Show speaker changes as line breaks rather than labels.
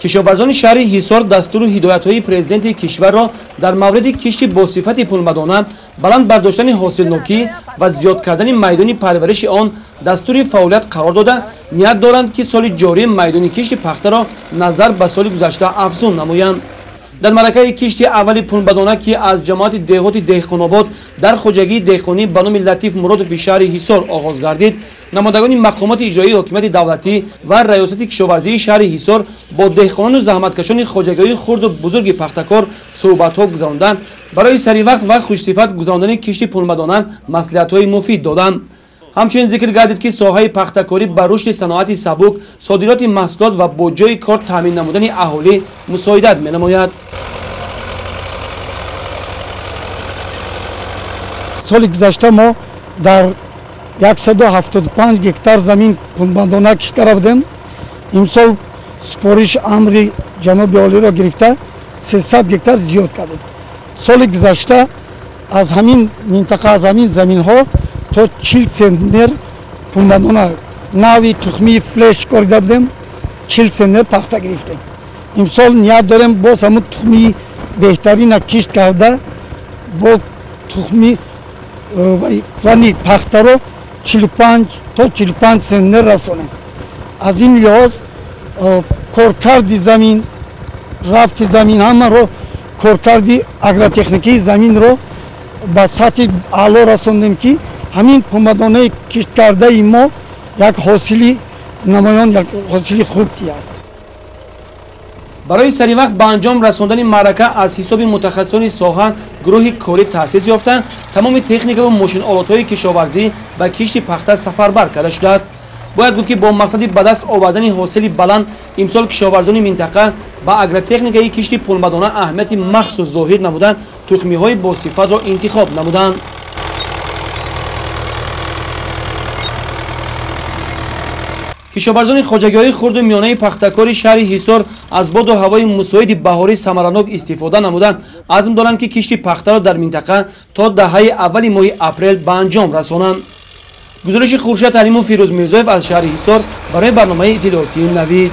Кишоварзони шаҳри Ҳисор дастуру ҳидоятҳои президенти кишварро дар мавриди кишти бо сифати пунбадона, баланд бардоштани ҳосилнокӣ ва зиёд кардани майдони парвариши он дастури фаъолият қарор дода, ният доранд, ки соли ҷорӣ майдони кишти пахтаро назар ба соли гузашта афзун намоянд. Дар маъракаи кишти аввали пунбадона, ки аз ҷамоати деҳоти Деҳқонобод дар хоҷагии деҳқонӣ ба номи Латиф Муродови шаҳри Ҳисор оғоз гардид, намояндагони мақомоти иҷроии ҳокимияти давлатӣ ва раёсати кишоварзии шаҳри Ҳисор бо деҳқонону заҳматкашони хоҷагиҳои хурду бузурги пахтакор суҳбатҳо гузаронданд, барои саривақт ва хушсифат гузарондани кишти пунбадона маслиҳатҳои муфид доданд. Ҳамчунин зикр гардид, ки соҳаи пахтакорӣ ба рушди саноати сабук, содироти маҳсулот ва бо ҷойи кор таъмин намудани аҳолӣ мусоидат менамояд.
Соли гузашта мо дар 175 гектар замин пунбадона кишт карда будем. Имсол супориш амри ҷаноби олиро гирифта 300 гектар зиёд кардем. Соли гузашта аз ҳамин минтақа, аз ҳамин заминҳо то 40 центнер пунбадона нави тухмии флеш корида будем, 40 центнер пахта гирифтем. Имсол ният дорем боз ҳамун тухмии беҳтарина кишт карда, бо тухми плани пахтаро 45 то 45 центнер расонем. Аз ин лиҳоз коркарди замин, рафти замин, ҳамаро коркарди агротехникии заминро ба сатҳи аъло расондем, ки ҳамин пунбадонаи кишткардаи мо як ҳосили намоён, як ҳосили хуб диҳад.
Барои саривақт ба анҷом расондани маърака аз ҳисоби мутахассисони соҳа гурӯҳи корӣ таъсис ёфта, тамоми техникаву мошинолотҳои кишоварзӣ ба кишти пахта сафарбар карда шудааст. Бояд гуфт, ки бо мақсади ба даст овардани ҳосили баланд имсол кишоварзони минтақа ба агротехникаи кишти пунбадона аҳамияти махсус зоҳир намуда, тухмиҳои босифатро интихоб намуданд. Кишоварзони хоҷагиҳои хурду миёнаи пахтакори шаҳри Ҳисор аз боду ҳавои мусоиди баҳорӣ самаранок истифода намуда, азм доранд, ки кишти пахтаро дар минтақа то даҳаи аввали моҳи апрел ба анҷом расонанд. Гузориши Хуршед Алимов, Фирӯз Мирзоев аз шаҳри Ҳисор барои барномаи иттилоотии Навид.